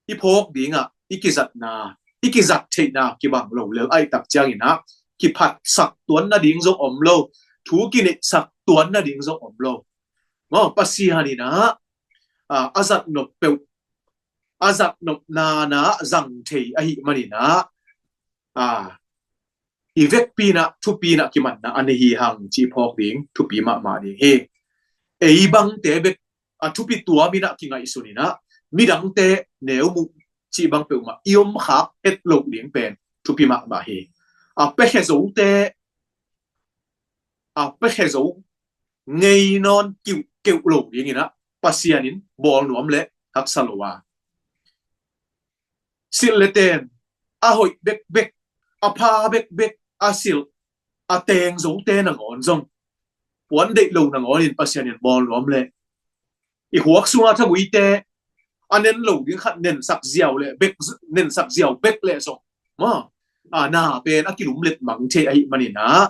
i phawk dingah i kizatna, i kizat theihna kibang lo lel ahih tak ciangin ah kiphatsak tuan nading zong om lo, thu kineihsak tuan nading zong om lo. Maw, Pasian in ah a zatnop peuh, a zatnopna na zang thei ahih manin ah i vekpi in ah thupi in ah kimanna a nei hi hang cih phawk ding, thupi mahmah ding hi. ei bangte bek a thupi tuam in ah kingaihsun in ah, midangte neu muh cih bang peuhmah i om khak het loh ding pen thupi mahmah hi. A pekhe zote, a pekhe zo ngei nawn kiuh keuh lo ding in ah Pasian in bawl nuam leh haksa lo a, silh le ten a hoih bekbek, a pha bekbek, a silh a teng zote nangawn zong puan deih lo nangawn in Pasian in bawl nuam leh, i huak sunga thamuite a nen lo ding khat nensak ziau leh bek, nensak ziau bek leh zong maw, a na pen a kilumlet mang thei ahih manin ah,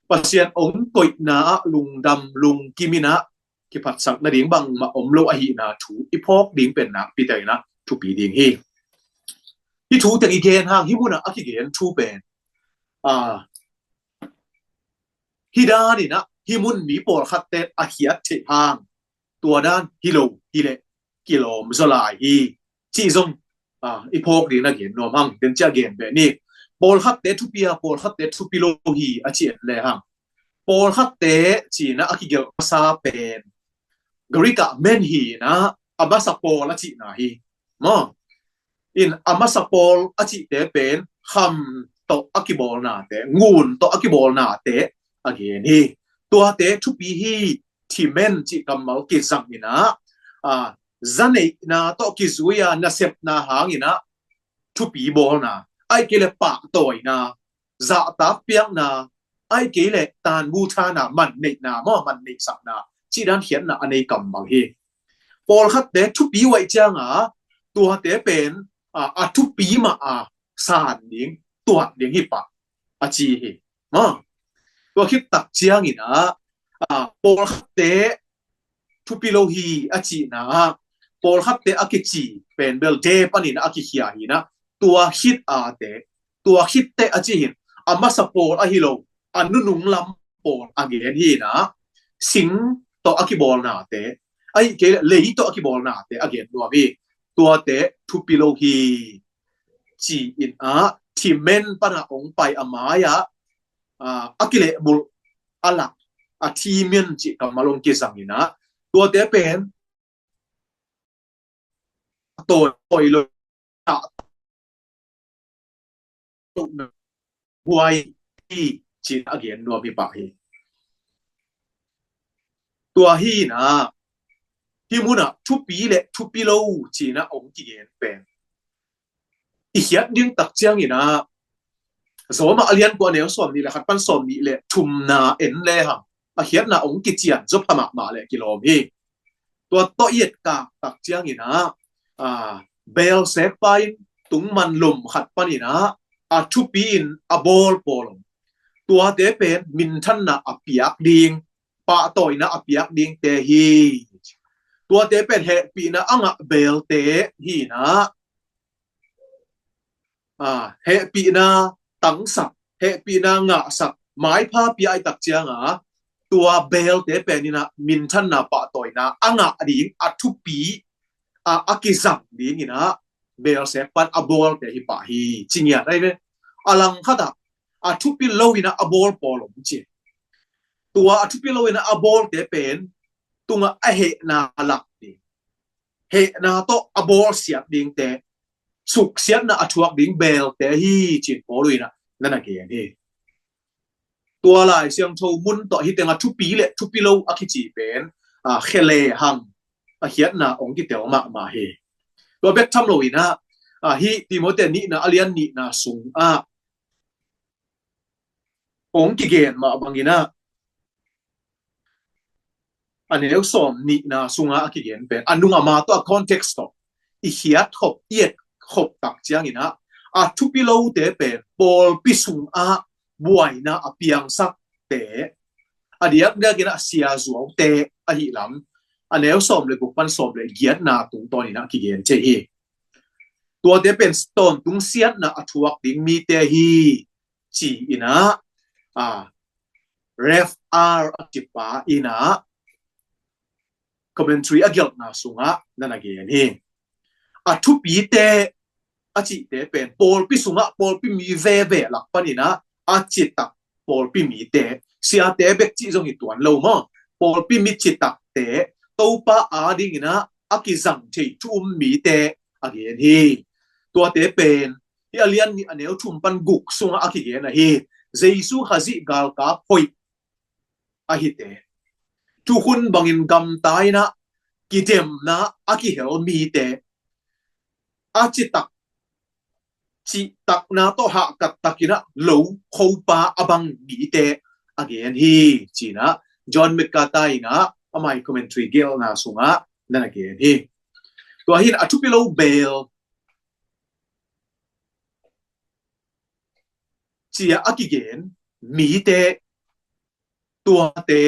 Pasian ong koihna ah lungdam lungkim in ah kiphatsak nading bangmah om lo ahihna thu i phawk ding pen nakpi takin ah thupi ding hi. Hih thu teng i gen hang, hih munah a kigen thu pen, a, hih dan in ah hih mun mi pawlkhatte a khiat theih hang, tua dan hi lo hi leh kilawm zaw lai hi, cih zong, a, i phawk ding na gen nuam hang. Den ciah gen beh ni. Pawlkhatte thupi a, pawlkhatte thupi lo hi a ci en le hang, pawlkhatte ci-in ah a kigelh masa pen Greek ah men hi in ah, a masa pawl a cihna hi. Maw, in a masa pawl a cihte pen kham tawh a kibawlnate, ngun tawh a kibawlnate a gen hi. Tuate thupi hi, thimen cih kammal kizang in ah, a, zaneihna tawh kizui a nasepna hang in ah thupi bawlna, ahih kei leh pahtawina, zahtak piakna, ahih kei leh tanbu thana, man neihna maw, man neihsakna, cih dan khiatna a nei kammal hi. Pawlkhatte thupi uh ahih cianga tuate pen, a, a thupi mah a san ding, tuat ding hi pah a ci hi. Maw, tua khit tak ciangin ah, a, pawlkhatte thupi lo hi a cihna ah, pawlkhatte a kici pen bel de panin a kikhia hi in ah, tua khit a te, tua khit teh a cih hi in, a masa pawl ahi lo, a nunung lam pawl a gen hi in ah, sing tawh a kibawlnate, ahih kei leh lei tawh a kibawlnate a gen nuam hi. Tuate thupi lo hi ci-in ah, thimen pan a ong pai a mai-ah, a, a kilehbulh a lak, a thimen cih kammal ong kizang in ah, tuate pen tawi, tawi lo, a, buai hi ci-in a gen nuam hi pah hi. Tua hi in ah, hih munah thupi le thupi lo ci-in ah ong kigen pen, i khiat ding tak ciangin ah, Rom a lian kua, a neu sawmnih le khat pan sawmnih le thumna en le hang, a khiatna ong kician zaw pha mahmah leh kilawm hi. Tua tawh i etkak tak ciangin ah, a, Beelzebub in tungman lom khat panin ah a thupi in a bawl pawl om. Tuate pen minthanna a piak ding, pahtawina a piak dingte hi. Tuate pen hehpihna a ngah beelte hi in ah, a, hehpihna tangsak, hehpihna ngahsak, maipha pia ahih tak cianga, tua beelte pen in ah minthanna, pahtawina a ngah ding, a thupi, a, a kizang ding in ah Beelzebub pan a bawlte hi pah hi ci ngiat ahi ve. A langkhat ah a thupi lo in ah a bawl pawl om ci. Tua a thupi lo in ah a bawlte pen tungah a hehna lak ding, hehna tawh a bawlsiat dingte, suksiatna a thuak ding beelte hi ci-in Paul in ah na na gen hi. Tua Lai Siangtho mun tawh hih teng a thupi le thupi lo a kici pen, a, khe le hang a khiatna ong kitel mahmah hi. Tua bek tham lo in ah, a, hih Timoti nihna a lian nihna sung ah ong kigen mah bangin ah, a neu sawmnihna sungah a kigen pen, a nung a ma tawh, a context tawh i khiat khop, i et khop tak ciangin ah, a thupi lote pen pawlpi sungah buaina a piangsakte, a diakdiakin ah siazuaute ahih lam, a neu sawm le guk pan sawm le giatna tungtawnin ah kigen thei hi. Tuate pen tawntung siatna a thuak ding mite hi ci-in ah, a, Rev R a kipa in ah commentary a gelhna sungah na na gen hi. A thupite a cihte pen pawlpi sungah pawlpi mi veve lak panin ah a citak pawlpi mite, siate bek cih zong hi tuan lo maw. pawlpi mi citakte Topa adingin ah a kizang thei thu um mite a gen hi. Tuate pen hih a lian nih a neu thum pan guk sungah a kigen ahi. Jesu Khazih galkap hoih ahite, thukhun bangin gamta in ah kidemna a kihel mite, a citak cihtakna tawh hahkat takin ah lo khopa a bang mite a gen hi, ci-in ah John MacArthur in ah amah ii commentary gelhna sungah na na gen hi. Tua hi in a thupi lo bel ci-a a kigen mite, tuate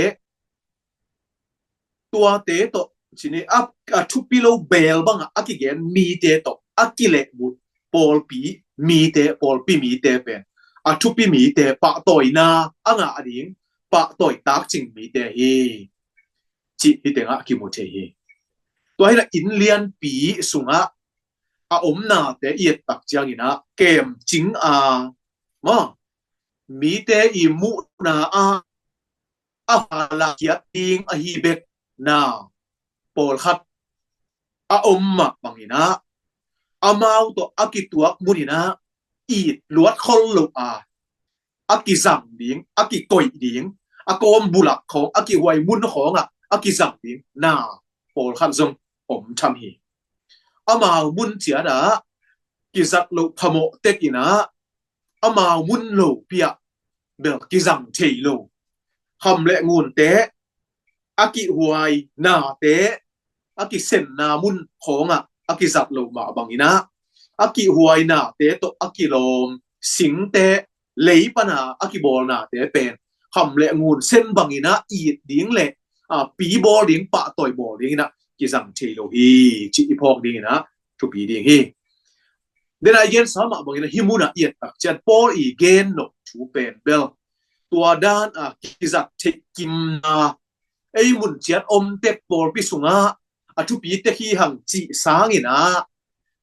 tuate tawh, ci ni, a, a thupi lo bel bangah a kigen mite tawh a kilehbulh pawlpi mite, pawlpi mite pen a thupi mite, pahtawina a ngah ding, pahtawi takcing mite hi, cih hih tengah kimu thei hi. Tua hi in ah inn lianpi sungah a omnate i et tak ciangin ah kemcing a, maw, mite ii muhna ah a hala kiat ding ahi bek na pawlkhat a om mah bangin ah amau tawh a kituak munin ah it luat khol lo a, a kizang ding, a kikoih ding, a kawm bulak khawng, a kihuai mun khawngah a kizang ding na pawlkhat zong om tham hi. Amau mun ciat ah kizat loh phamawh tekin ah amau mun lopi ah bel kizang thei lo. Kham le ngunte, a kihhuai nate, a kisenna mun khawngah a kizat loh mah bangin ah a kihhuai nate tawh a kilawm singte, lei pana a kibawlnate pen kham le ngun sen bangin ah it ding le, a, pi bawl ding, pahtawi bawl dingin ah kizang thei lo hi, cih i phawk dingin ah thupi ding hi. Dena i gensa mah bangin ah hih munah i et tak ciang Paul ii gen nop thu pen bel tua dan a kizat theih kimna ei mun ciat om tek pawlpi sungah a thupi tek hi hang cih sangin ah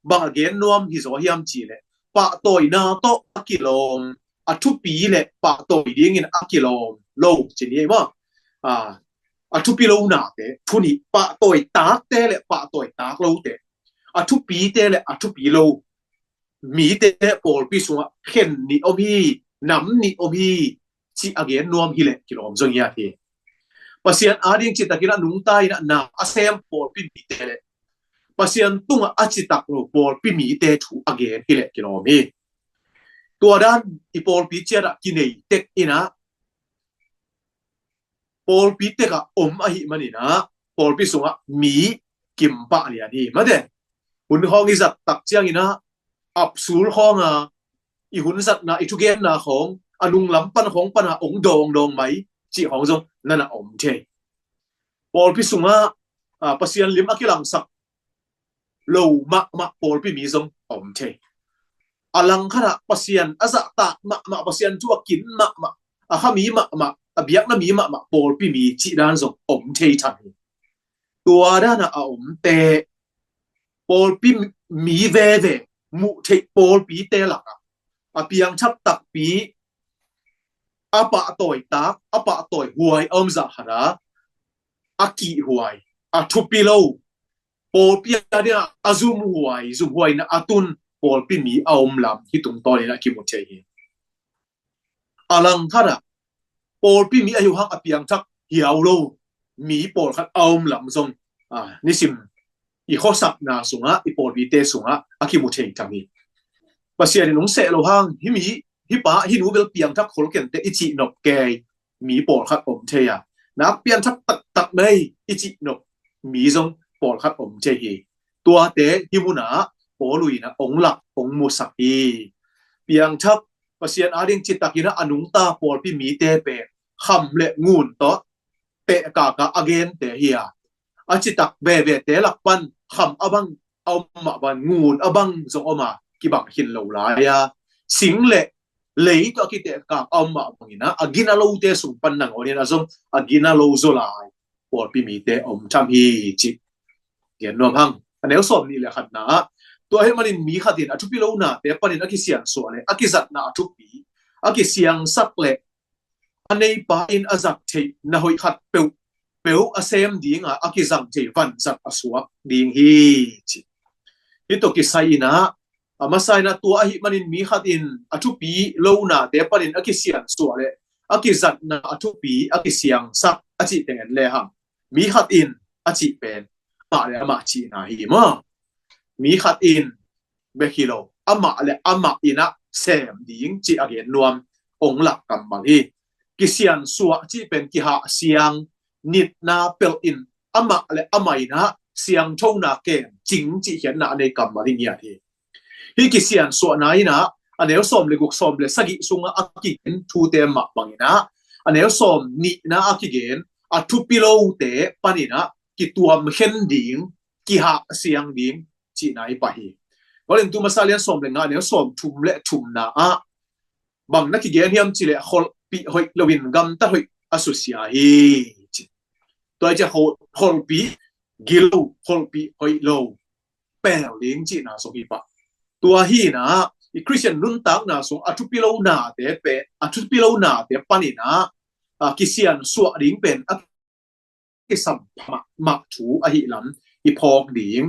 bang a gen nuam hi zaw hiam cih leh pahtawina tawh a kilawm, a thupi le pahtawi dingin a kilawm lo, ci ni ei maw? A, a thupi lo nate, thu nih, pahtawi takte le pahtawi tak lote, a thupite le a thupi lo mite pawlpi sungah khen nih om hi, nam nih om hi, cih a gen nuam hi leh kilawm zong hi a hi. Pasian ading citakin a nungta in ah na a sem pawlpi mite le Pasian tungah a citak lo pawlpi mite thu a gen hi leh kilawm hi. Tua dan i pawlpi ciat ah kinei tek in ah pawlpi tekah om ahih manin ah pawlpi sungah mi kimpah lian hi. Mate, hun khawng i zat tak ciangin ah apsul khawng a, i hun zatna, i thugenna khawng a nunglam pan khawng pana ong dawngdawng mai cih khawng zong na na om thei. Pawlpi sungah, a, Pasian lim a kilangsak lo mahmah pawlpi mi zong a om thei. A langkhatah Pasian a zahtak mahmah, Pasian thu a kin mahmah, a kha mi mahmah, a biakna mi mahmah pawlpi mi cih dan zong a om thei tham hi. Tua danah a omte pawlpi mi veve muh theih pawlpite lakah a piangthak takpi, a pahtawi tak, a pahtawi huai a om zah khat a, a kihhuai, a thupi lo, pawlpi a dingah a zumhuai, zumhuaina a tun pawlpi mi a om lam hih tungtawnin a kimu thei hi. A langkhatah pawlpi mi a hi uh hang a piangthak hiau lo mi pawlkhat a om lam zong, a, nisim i khuasakna sungah, i pawlpite sungah a kimu thei tham hi. Pasian in hong seh lo hang hih mi, hih pa, hih nu bel piangthak khol kenteh i cih nop kei mi pawlkhat om thei a, nak piangthak taktak nei i cih nop mi zong pawlkhat om thei hi. Tuate hih munah Paul in ah ong lak, ong musak hi. Piangthak, Pasian ading citakin ah a nungta pawlpi mite pen kham le ngun tawh tehkaka a gente hi a, a citak vevete lak pan kham a bang a om mah bang, ngun a bang zong om a, kibang khin lo lai a, sing le lei tawh a kitehkak a om mah bangin ah a gina lote sung pan nangawnin ah zong a gina lo zaw lai pawlpi mite om tham hi, cih gen nuam hang. A neu sawm nih le khatna ah, tua ahih manin mi khat in a thupi lo nate panin a kisiansuah le a kizatna a thupi, a kisiangsak le a neipa in a zat theih na hoih khat peuh peuh a sem ding a, a kizang thei vanzat a suak ding hi, ci. Hih tawh kisai in ah, a masa in ah tua ahih manin mi khat in a thupi lo nate panin a kisiansuah leh a kizatna a thupi a kisiangsak a cih teng en lehang, mi khat in a cih pen amah le amah cihna hi maw? Mi khat in bek hi lo, amah le amah in ah sem ding cih a gen nuam ong lak kammal hi. Kisiansuah cih pen kihahsiang, nitna pelh in amah le amah in ah siangthona kem cing cih khiatna a nei kammal hi ngiat hi. Hih kisiansuahna in ah a neu sawm le guk, sawm le sagih sungah a kigen thute mah bangin ah a neu sawm nihna a kigen a thupi lote panin ah kituam khen ding, kihahsiang ding cihna hi pah hi. Korintu masa lian sawm le nga, a neu sawm thum le thumna ah bang na kigen hiam cih leh kholhpih hoih loin gamtat hoih a susia hi, ci. Tua hi ciang khol-, kholhpih gilo, kholhpih hoih lo, pel ding cihna zong hi pah. Tua hi in ah i Khristian nuntakna sung a thupi lo nate pen, a thupi lo nate panin ah, a, kisiansuah ding pen a kisam mahmah thu ahih lam i phawk ding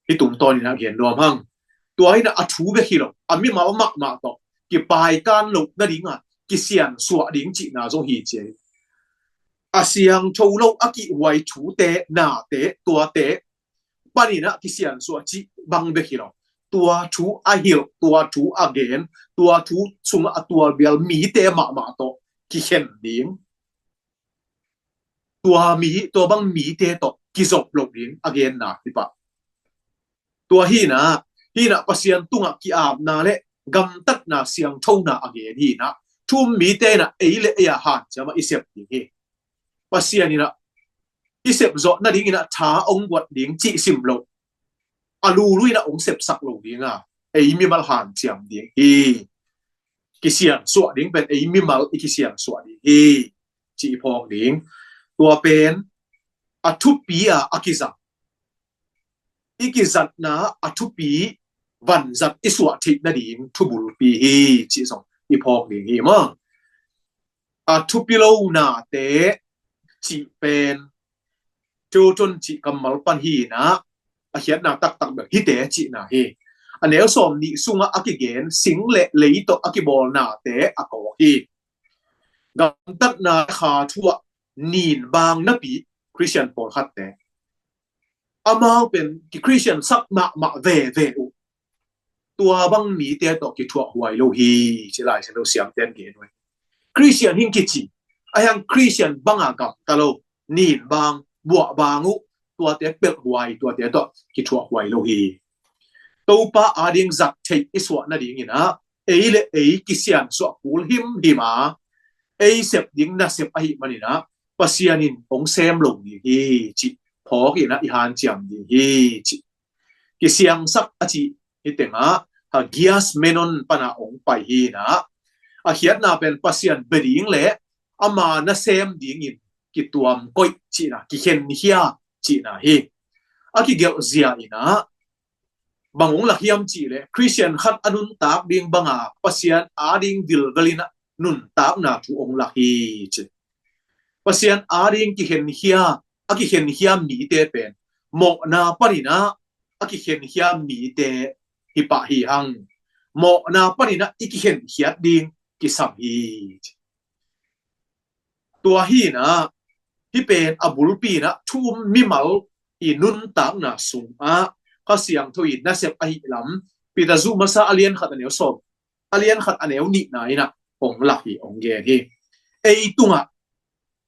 hi tungtawnin a gen nuam hang. Tua hi in ah a thu bek hi lo, a mimal mahmah tawh kipaikan loh nading a kisiansuah ding cihna zong hi ci hi. A siangtho lo a kihhuai thute, nate, tuate panin ah kisiansuah cih bang bek hi lo, tua thu a hilh, tua thu a gen, tua thu sungah a tualbial mite mahmah tawh kikhen ding, tua mi, tua bang mite tawh kizop loh ding a genna hi pah. Tua hi in ah, hi in ah Pasian tungah ki-apna le gamtatna, siangthona a gen hi in ah, thu-um mite in ah ei le ei a hanciam a i sep ding hi. Pasian in ah i sep zawh nadingin ah tha ong guat ding cih sim lo, a lulu in ah ong sepsak lo ding a, ei mimal hanciam ding hi. Kisiansuah ding pen ei mimal i kisiansuah ding hi, ci i phawk ding. Tua pen a thupi a, a kizang, i kizatna a thupi vanzat i suah theih nading thubulpi hi, ci zong i phawk ding hi maw? A thupi lo nate cih pen Teuton cih kammal pan hi in ah, a khiatna taktak bel hihte cihna hi. A neu sawm nih sungah a kigen sing le lei tawh a kibawl nate a kawk hi. Gamtatna kha thu ah nin bang napi Khristian pawlkhatte, amau pen ki-Khristian sak mahmah veve uh, tua bang mite tawh kithuah huai lo hi, ci Lai Siangtho siamten gen uh hi. Khristian hi ing kici, ahi hang Khristian banga gamta lo, nin bang, buah bang uh, tuate pelh huai, tuate tawh kithuah huai lo hi. Topa ading zat theih i suah nadingin ah ei le ei kisiansuah kul himhim a, ei sep ding nasep ahih manin ah Pasian in hong sem lo ding hi, cih phawk in ah i hanciam ding hi, cih. Kisiangsak a cih hi teng ah, Hagias Menon pan a hong pai hi in ah, a khiatna pen Pasian bia ding le ama nasem dingin kituam koih cihna, kikhenkhia cihna hi. A kigelh zia in ah bang hong lak hiam cih leh, Khristian khat a nuntak ding banga Pasian ading vilvel in ah nuntakna thu hong lak hi, ci. Pasian ading kikhenkhia, a kikhenkhia mite pen mawhna panin ah a kikhenkhia mite hi pah hi hang. Mawhna panin ah i kikhenkhiat ding kisam hi, ci. Tua hi in ah, hih pen a bulpi in ah thu-um mimal i nuntakna sungah Kha Siangtho i nasep ahih lam Peter zu masa a lian khat a neu sawm, a lian khat a neu nihna in ah hong lak hi, hong gen hi. Ei tungah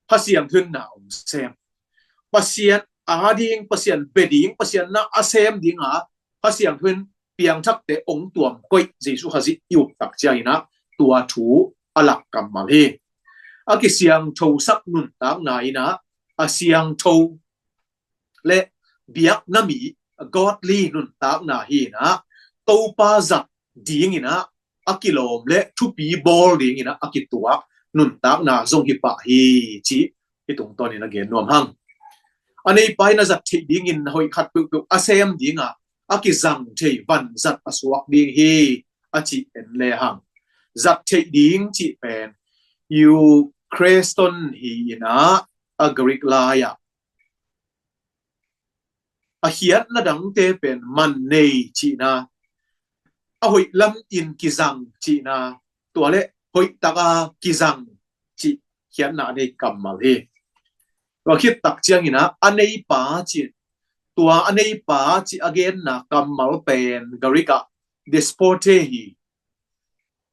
Kha Siangtho in na hong sem, Pasian ading, Pasian bia ding, Pasian na a sem ding a, Kha Siangtho in piangthakte hong tuam koih Jesuh Khazih i up tak ciangin ah tua thu a lak kammal hi. A kisiangthosak nuntakna in ah a siangtho le biakna mi, godly nuntakna hi in ah, Topa zat dingin ah a kilawm le thupi bawl dingin ah a kituak nuntakna zong hi pah hi, cih i tungtawnin a gen nuam hang. A neipa in a zat theih dingin na hoih khat peuhpeuh a sem ding a, a kizang thei vanzat a suak ding hi, a cih en lehang, zat theih ding cih pen euchreston hi in ah, a Greek lai-ah a khiatna dangte pen man nei cihna, a hoih lam in kizang cihna, tua le hoih taka kizang cih khiatna a nei kammal hi. Tua khit tak ciangin ah a neipa cih, tua a neipa cih a genna kammal pen Greek ah despote hi.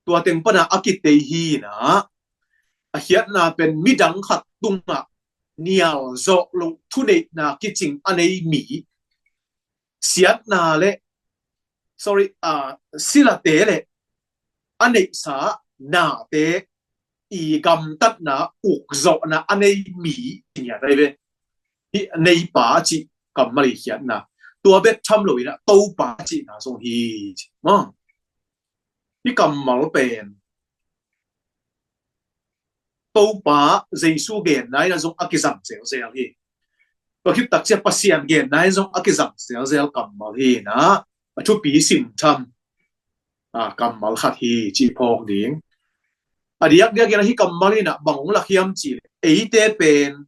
Tua teng pana a kitei hi in ah, a khiatna pen midang khat tungah nial zawh loh thuneihna kicing a nei mi, siatna le, sorry, uh, silate le a neihsa nate i gamtatna ukzawhna a nei mi, nia dai ve. Hi neipa cih kammal i khiatna, tua bek tham lo in ah Topa cihna zong hi. Hi kammal pen Topa Jesu genna in ah zong a kizang zelzel hi. Tua khit tak ciang Pasian genna in zong a kizang zelzel kammal hi in ah, a thupi simtham, a, kammal khat hi cih phawk ding. A diakdiak in ah hi kammal in ah bang hong lak hiam cih leh, eite pen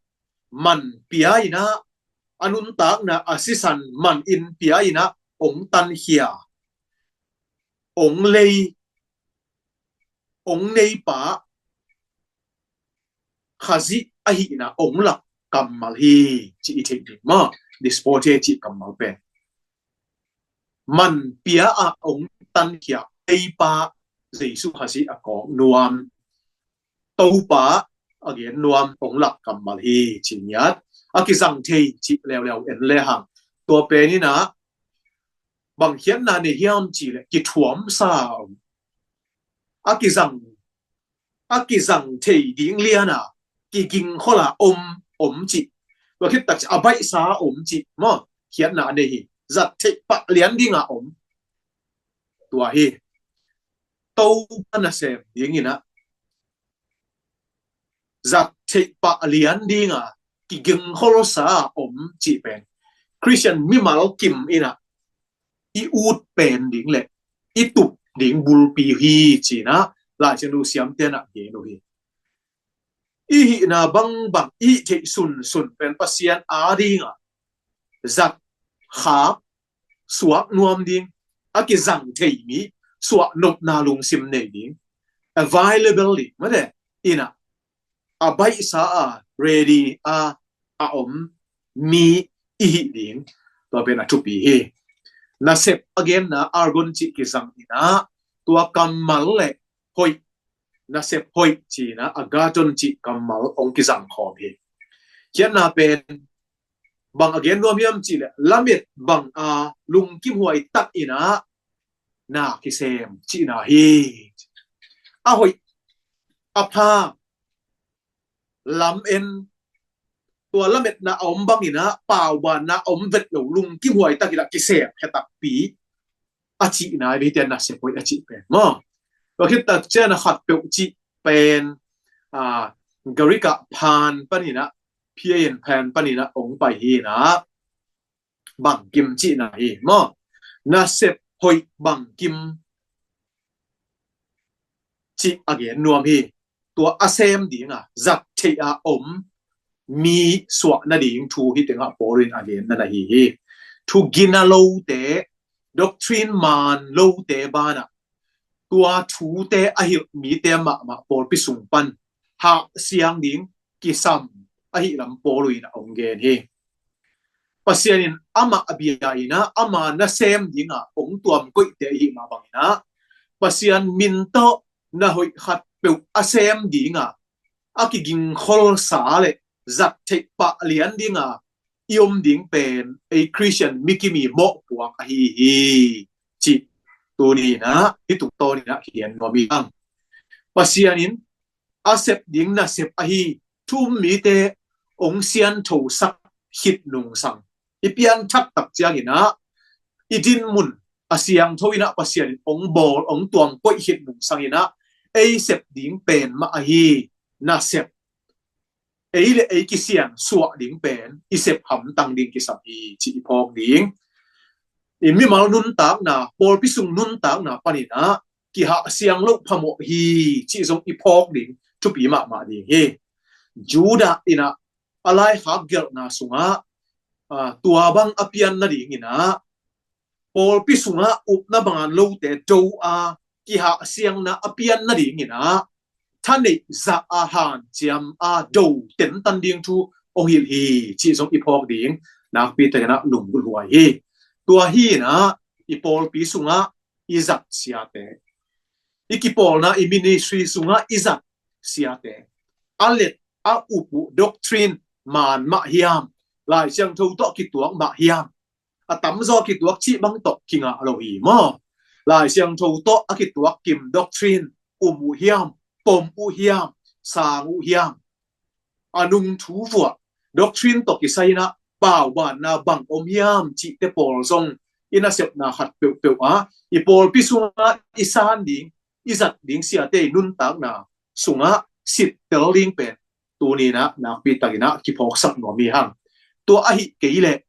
man pia in ah, a nuntakna a sisan man in pia in ah hong tankhia, hong lei, hong neipa Khazih ahihna hong lak kammal hi cih i theih ding maw. Despote cih kammal pen man pia a hong tankhia neipa Jesu Khazih a kawk nuam, Topa a gen nuam hong lak kammal hi cih ngiat. A kizang thei cih leuleu en lehang, tua pen in ah bang khiatna nei hiam cih leh kithuamsa a om, a kizang, a kizang thei ding lian a kigingkhol a om, om cih. Tua khit tak ciang a baihsa a om cih maw, khiatna a nei hi. Zat theih pah lian ding a om, tua hi. Topa nasem ding in ah zat theih pah lian ding a kigingkholsa a om cih pen Khristian mimal kim in ah i ut pen ding le i tup ding bulpi hi ci-in ah Lai Siangtho siamte in ah gen uh hi. I hihna bangbang, i hih theih sunsun pen Pasian a ding a zat khak, suak nuam ding, a kizang thei mi, suah nopna lungsim nei ding, available ding, mate, in ah a baihsa a, ready a, a om mi i hih ding, tua pen a thupi hi. Nasep a genna argon cih kizang in ah, tua kammal le hoih, nasep hoih ci-in ah agathon cih kammal hong kizang khawm hi. Khiatna pen bang a gen nuam hiam cih leh, lamet bang a lungkimhuai tak in ah na kisem cihna hi. A hoih, a pha, lamen, tua lametna a om bang in ah paubanna a om vet lo, lungkimhuai tak in ah kisem he takpi a cihna hi ve, hihte nasep hoih a cih pen maw. Tua khit tak ciang a khatpeuh cih pen, a, Greek ah phan pan in ah, P A N, phan pan in ah hong pai hi in ah, bangkim cihna hi maw. Nasep hoih bangkim cih a gen nuam hi. Tua a sem ding a, zat theih a om mi suah nading thu hih tengah Paul in a genna na hi hi. Thu gina lote, doctrine man lote banah tua thute a hilh mite mahmah pawlpi sung pan hah siang ding, kisam ahih lam Paul in a hong gen hi. Pasian in amah a bia in ah, ama nasem ding a hong tuam koihte ahih mah bang in ah, Pasian min tawh na hoih khatpeuh a sem ding a, a kigingkholsa le zat theih pah lian ding a i om ding pen ei Khristian mi kim i mawhpuak ahi hi, cih tuni in ah, hih tungtawn in ah kigen nuam hi hang. Pasian in a sep ding nasep ahi thu-um mite hong sianthosak khit nungsang, i pianthak tak ciang in ah, i dinmun a siangtho in ah Pasian in hong bawl, hong tuam koih khit nungsang in ah, ei sep ding pen mah ahi nasep, ei le ei kisiansuah ding pen i sep hamtang ding kisam hi, cih i phawk ding. I mimal nuntakna, pawlpi sung nuntakna pan in ah kihah siang loh phamawh hi, cih zong i phawk ding thupi mahmah ding hi. Judah in ah a laikhak gelhna sungah, aa, tua bang a pian nadingin ah, pawlpi sungah upna bangan lote do a, kihahsiangna a pian nadingin ah, thaneih zah a hanciam a do tentan ding thu hong hilh hi, cih zong i phawk ding nakpi takin ah lunggulh huai hi. Tua hi in ah, i pawlpi sungah i zat siate, i kipawlna i ministry sungah i zat siate, a let a up uh doctrine man mah hiam, Lai Siangtho tawh kituak mah hiam, a tamzaw kituak cih bang tawh kingah lo hi maw. Lai Siangtho tawh a kituak kim doctrine um uh hiam, pom uh hiam, sang uh hiam, a nung thu vuah doctrine tawh kisai in ah paubanna bang om hiam cihte pawl zong i nasepna khat peuhpeuh ah, i pawlpi sungah i san ding, i zat ding siate i nuntakna sungah sittel ding pen tuni in ah nakpi takin ah kiphawksak nuam hi hang. Tua ahi kei leh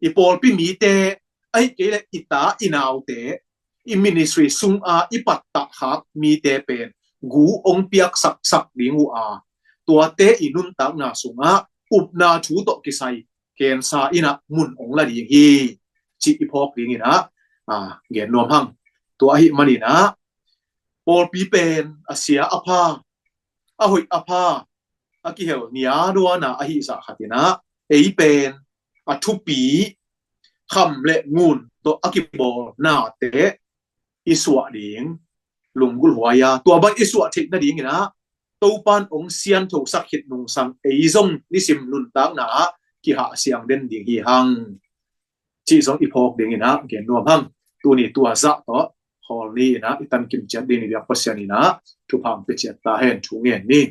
i pawlpi mite, ahi kei leh i ta i naute, i ministry sungah i pattah khak mite pen gu hong piak saksak ding uh a, tuate i nuntakna sungah upna thu tawh kisai kensa in ah mun hong la ding hi, cih i phawk dingin ah, aa, gen nuam hang. Tua ahih manin ah, pawlpi pen a sia a pha, a hoih a pha a kihel niaduana ahi zah khat in ah, ei pen a thupi kham le ngun tawh a kibawl nate i suah ding lunggulh huai a, tua bang i suah theih nadingin ah, Topan hong sianthosak khit nungsang ei zong nisim nuntakna ah kihahsiang den ding hi hang, cih zong i phawk dingin ah gen nuam hang. Tuni tua zah tawh khawl ni in ah i tankim ciat ding ni biak Pasian in ah thupha hong pia ciat ta hen. Thu ngen ni.